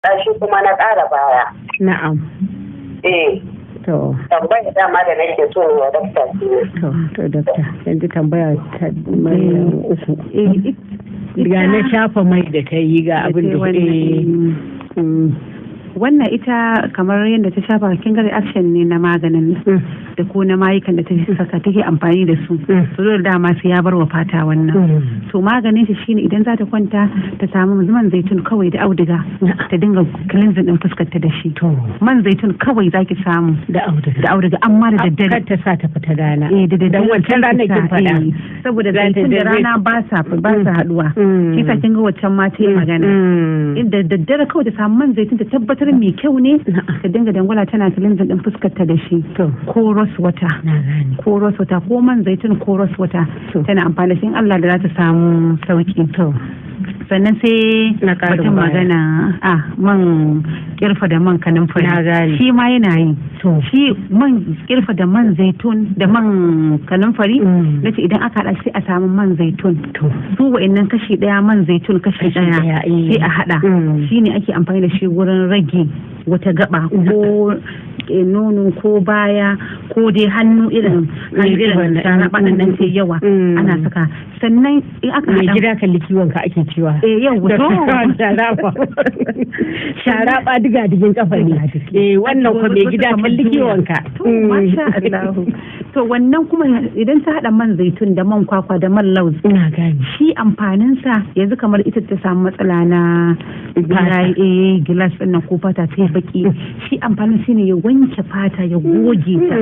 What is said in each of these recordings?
Shi kuma na ƙara baya. Na'am. Eh. To. Tambayar dama da nake so ne wa dakta shi ne. To dakta, yanzu tambaya ta Maryam uku. Ga na shafa mai da ta yi, ga abin da Wannan ita kamar yadda ta shafa, kin ga reaction ne na maganin da ko na mayukan da ta saka take amfani da su. To dole dama sai ya bar wa fata wannan. To maganin shi shine idan za ta kwanta ta samu man zaitun kawai da auduga, ta dinga cleansing din fuskar ta da shi. Man zaitun kawai zaki samu. Da auduga. Da auduga, amma da daddare. Kar ta sa ta fita rana. Eh, da daddare. Dan wancan ranar kin faɗa. Saboda zaitun da rana ba sa haduwa. Shi sa kin ga wancan ma ta yi magana. Da daddare kawai ta samu man zaitun, ta tabbatar mai kyau ne, ta dinga dangwala tana cleansing din fuskar ta da shi. Ko rose water. Ko rose water, ko man zaitun ko rose water. Tana amfani da shi, in Allah da za ta samu sauki. Sannan sai batun magana a man kirfa da man kanumfari. Shi ma yana yi. Shi man kirfa da man zaitun da man kanumfari, nace idan aka haɗa, sai a samu man zaitun. Su wa'annan kashi ɗaya man zaitun, kashi ɗaya, sai a haɗa. Shi ne ake amfani da shi wurin rage wata gaba, ko nono ko baya ko dai hannu, irin hannu irin sharaɓa nan sai yawa ana saka. Sannan in aka haɗa, mai gida kalli kiwon ka ake cewa. Eh, yau to sharaba sharaba diga digin kafa ne. Eh, wannan ko mai gida kalli kiwon ka. To, masha Allah. To wannan kuma idan ta haɗa man zaitun da man kwakwa da man laus, Ina gani. shi amfanin sa yanzu kamar ita ta samu matsala na gilas ɗin nan ko fata ta baki, shi amfanin shi ne ya wanke fata, ya goge ta.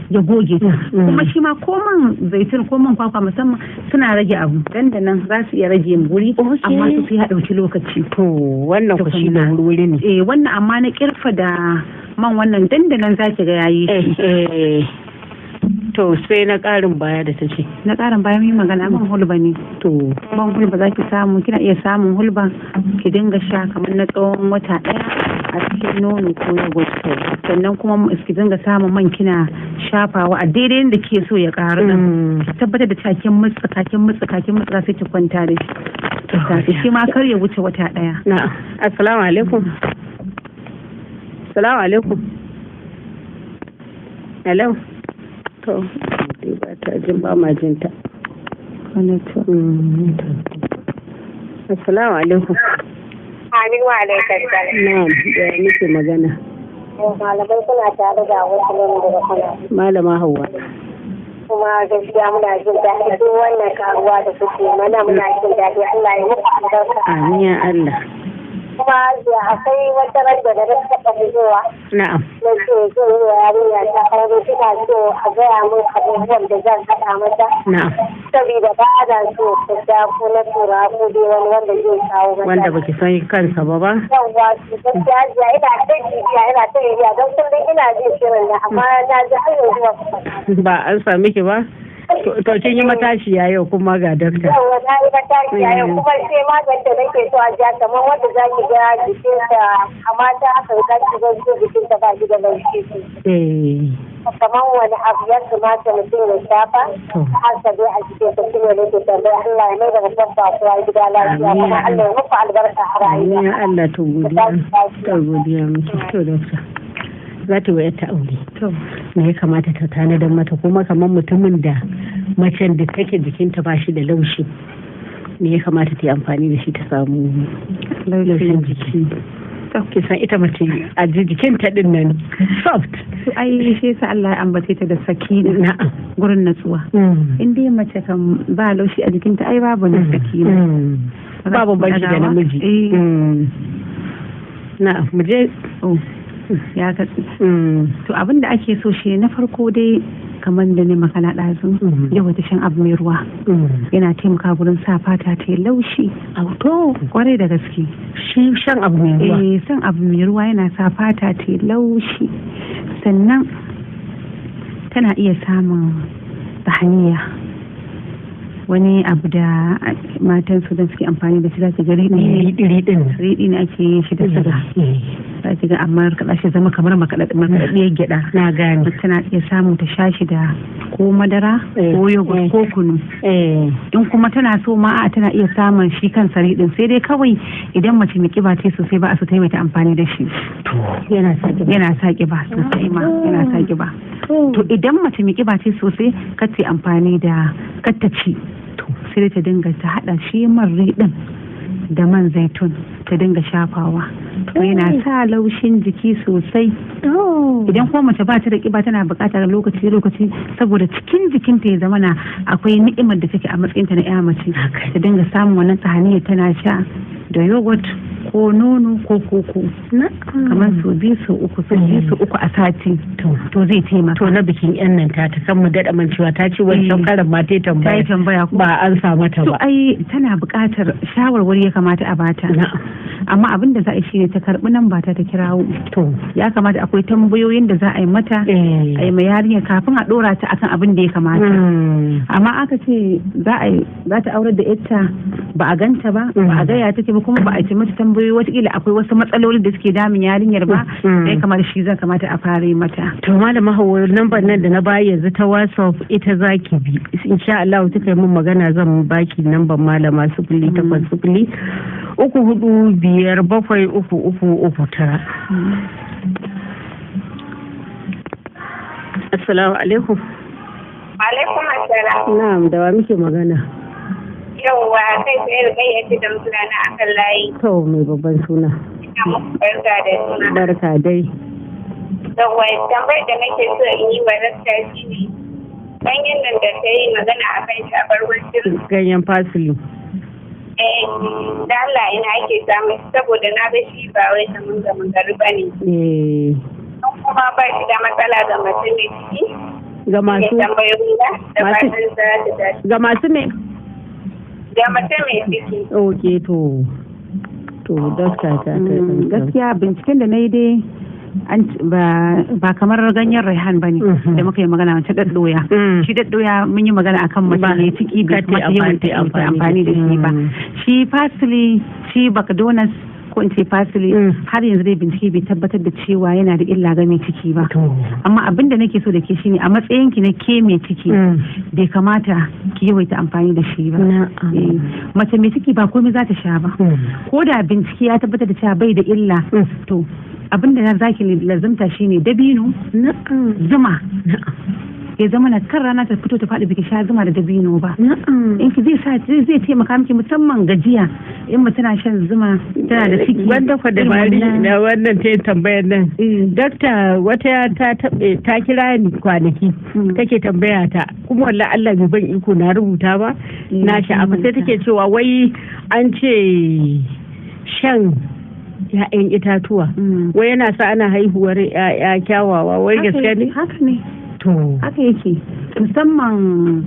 Ya goge ta. Kuma shi ma ko man zaitun ko man kwakwa musamman suna rage abu dandanan, za su iya rage guri, amma su sai ya ɗauki lokaci. To wannan ku shi da wuri ne. Eh, wannan amma na kirfa da man wannan dandanan zaki ga yayi shi. To sai na ƙarin baya da ta ce. Na ƙarin baya mun yi magana man hulba ne. Man hulba zaki samu, kina iya samun hulba ki dinga sha kamar na tsawon wata ɗaya a cikin nono ko yogurt. Sannan kuma ki dinga samun man kina shafawa a daidai inda ke so ya ƙaru din. Ki tabbatar da cewa kin mutsuka, kin mutsuka, kin mutsuka, sai ki kwanta da shi. Shi ma kar ya wuce wata ɗaya. Na, assalamu alaikum. Assalamu alaikum. Hello. To, ba ta jin, ba ma jin ta. Assalamu alaikum. Amin wa alaikum salam. Na'am, da muke magana? Malamai, suna tare da wasu ne daga Kano. Malama Hauwa. Kuma gaskiya muna jin daɗi duk wannan karuwa da suke mana, muna jin daɗi, Allah ya muku albarka. Amin ya Allah. Kuma akwai wata ran da na taɓa bugowa. Na ce zan yi wa yarinya ta aure, suna so a gaya min abubuwan da zan haɗa mata. Saboda ba na so ta sha ko na tura ko dai wani wanda zai kawo mata. Wanda baki san kansa ba ba? Yawwa, gaskiya jiya ina ta bibiya, ina ta bibiya, don kullum ina jin shirin nan, amma na ji har yanzu ba ku faɗa. Ba an sami ki ba? To kin yi matashiya yau kuma ga dakta. Yawwa, na yi matashiya yau, kuma sai maganin da nake so a ja, kamar wanda za ki ga jikinta a mata aka za ki ga jikinta ba shi da laushi. Kamar wani abu ya kamata mutum ya shafa haka dai a cikin ta, shine nake tambaya. Allah ya mai da babban bakuwa gida lafiya, kuma Allah ya muku albarka a rayuwa. Amin ya Allah. To godiya. To godiya miki. To dakta, za ta wayar ta aure. Me ya kamata ta tanadar mata, kuma kamar mutumin da macen da take jikinta ba shi da laushi, me ya kamata ta yi amfani da shi ta samu laushin jiki? Ki san ita mace a jikinta din nan soft. To ai shi yasa Allah ya ambace ta da sakina. Gurin natsuwa. In dai mace kan ba laushi a jikinta, ai babu na sakina. Babu banki da namiji. Na'am, mu je. Oh, ya katse. To abin da ake so shi na farko dai, kamar da ne magana ɗazu, yawaita shan abu mai ruwa yana taimaka gurin sa fata ta yi laushi. To. Kwarai da gaske. Shi shan abu mai ruwa? Eh, shan abu mai ruwa yana sa fata ta yi laushi. Sannan tana iya samun tahaniya. Wani abu da matan Sudan suke amfani da shi, za ki ga riɗi ne. Riɗi nan. Riɗi ne ake yin shi da suga. Za ki ga amma kaɗa shi zama kamar makaɗaɗɗiyar gyaɗa. Na gane. Mace tana iya samu ta sha shi da ko madara ko yogurt ko kunu. In kuma tana so ma a tana iya samun shi kansa riɗin, sai dai kawai idan mace mai kiba ce sosai ba a so ta yi amfani da shi. Yana sa kiba. Yana sa kiba sosai ma, yana sa kiba. To idan mace mai kiba ce sosai, kar ta yi amfani da, kar ta ci. Sai dai ta dinga ta haɗa shi man riɗin da man zaitun ta dinga shafawa. To yana sa laushin jiki sosai. Idan kuma mace ba ta da kiba, tana buƙatar lokaci lokaci saboda cikin jikinta ya zama na akwai ni'imar da take a matsayinta na ya mace, ta dinga samun wannan tsahaniya tana sha da yogurt ko nono ko koko, kamar sau 2 sau 3, sau 2 sau 3 a sati, to zai taimaka. To na bikin yan nan ta kan mu daɗa mancewa, ta ce wancan karan ma ta yi Ta yi tambaya. Tambaya ko? Ba an sa mata To ba. Ai tana buƙatar shawarwari ya kamata a bata. Amma abin da za a yi shine ta karɓi nan ba ta kirawo. Ya kamata akwai tambayoyin da za a yi mata, a yi ma yarinya kafin a ɗora ta akan abin da ya kamata. Amma aka ce za ta aurar da ita, ba a ganta ba, ba a gaya take ba, kuma ba a ce mata tambayoyi, watakila akwai wasu matsaloli da suke damun yarinyar ba da ya kamata shi zai kamata a fara yi mata. To Malama Hauwa, lambar nan da na bayi yanzu ta WhatsApp ita zaki bi. Insha Allah kika yi min magana zan baki lambar malama, 08034573339. Assalamu alaikum. Alaikum assalam. Na'am, da wa muke magana? Yauwa, kai tsaye da kai yace da mutane akan layi. To, mai babban suna. Ina muku barka da suna. Barka dai. Yauwa, tambayar da nake so in yi wa dakta shine ganyen nan da ta yi magana a kan shafar wajen. Ganyen parsley. Eh, da Allah ina ake samun shi, saboda na ga shi ba wai kaman gama gari ba ne. Don kuma ba shi da matsala ga mace mai ciki. Ga masu Ne tambayoyi na da fatan za ta tashi. Ga masu me? Ga mace mai ciki. Okay, to dakta ta Gaskiya binciken da na yi dai ba kamar ganyen raihan ba ne da muka yi magana wancan daddoya. Shi daddoya mun yi magana akan mace mai ciki bai Kar ta kamata yawan amfani- ta amfani da shi ba. Shi parsley, shi bakadonas ko in ce parsley, har yanzu dai bincike bai tabbatar da cewa yana da illa ga mai ciki ba. Amma abin da nake so da ke shine, a matsayin ki na ke mai ciki, bai kamata ki yawaita amfani da shi ba. Mace mai ciki ba komai za ta sha ba. Ko da bincike ya tabbatar da cewa bai da illa, to abin da za ki lazimta shine dabino, zuma. Ya zama na kan rana ta fito ta faɗi biki sha zuma da dabino ba. In ki zai sa zai taimaka miki, musamman gajiya, in mace tana shan zuma tana da ciki. Wanda kwa da Irin bari wannan- na wannan ta yi tambayar nan. Dakta, wata ta taɓe ta kira ni kwanaki, take tambaya ta, kuma wallahi Allah bai ban iko na rubuta ba, na sha'afa. Sai take cewa wai an ce shan ‘ya'yan itatuwa wai yana sa ana haihuwar ‘ya'ya kyawawa, wai gaske ne? Haka ne. To. Haka yake, musamman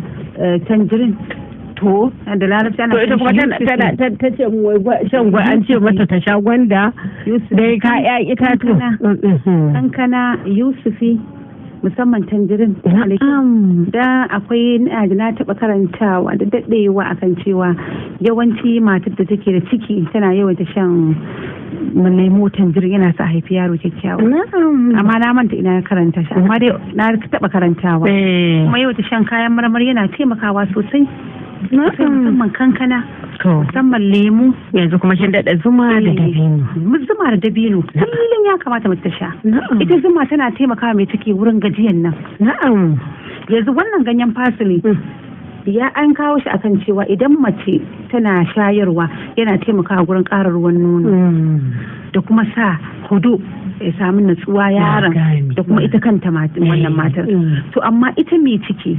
tangerine. To. Da larabci ana To ita kuma kiran shi tana Yusuf. ta ce mu wai shan an ce mata ta sha gwanda Yusuf. dai ka ‘ya'yan itatuwa. Kankana, yusufi, musamman tangerine. Da akwai na taɓa karantawa da daɗewa akan cewa yawanci matar da take da ciki tana yawaita shan lemo tangerine, yana sa haifi yaro kyakkyawa. Amma na manta ina karanta shi, amma dai na taɓa karantawa. Kuma yawaita shan kayan marmari yana taimakawa sosai sosai, musamman kankana, musamman lemu. Yanzu kuma kin daɗa zuma da dabino. Zuma da dabino kullum ya kamata mace ta sha. Ita zuma tana taimakawa mai ciki wurin gajiyan nan. Yanzu wannan ganyen parsley ya an kawo shi akan cewa idan mace tana shayarwa yana taimakawa gurin ƙara ruwan nono da kuma sa hudu ya samu natsuwa yaron da kuma ita kanta wannan matar. To amma ita mai ciki,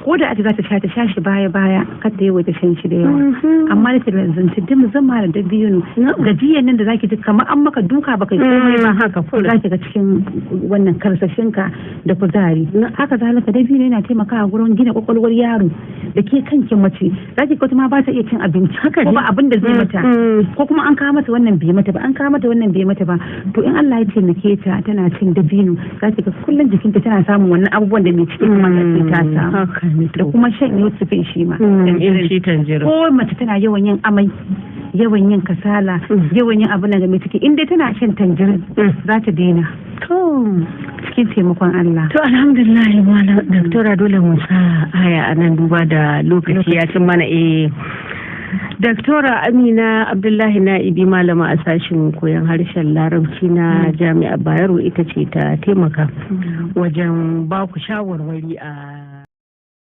ko da ita za ta sha, ta sha shi baya baya, kar ta yawaita shan shi da yawa. Amma da ta lazanci dim zama da dabino, gajiyan nan da zaki ji kamar an maka duka baka yi komai ba, Haka. zaki ga cikin wannan karsashinka da kuzari. Haka zalika dabino yana taimakawa gurin gina kwakwalwar yaro da ke kankin mace. Zaki ga wata ma ba ta iya cin abinci haka ko ba abin da zai mata, ko kuma an kawo mata wannan bai mata ba, an kawo mata wannan bai mata ba. To in Allah ya taimake ta tana cin dabino, zaki ga kullum jikinta tana samun wannan abubuwan da mai ciki kuma ta samu. Haka. Da kuma shan yusufin shi ma. Shi tanjirin. Ko mace tana yawan yin amai, yawan yin kasala, yawan yin abu na game ciki, in dai tana shan tanjirin za ta daina. Cikin taimakon Allah. To alhamdulillah malam doktora, dole mu sa aya a nan duba da lokaci ya cin mana. Doktora Amina Abdullahi Na'ibi, malama a sashen koyon harshen Larabci na Jami'ar Bayero, ita ce ta taimaka wajen ba ku shawarwari a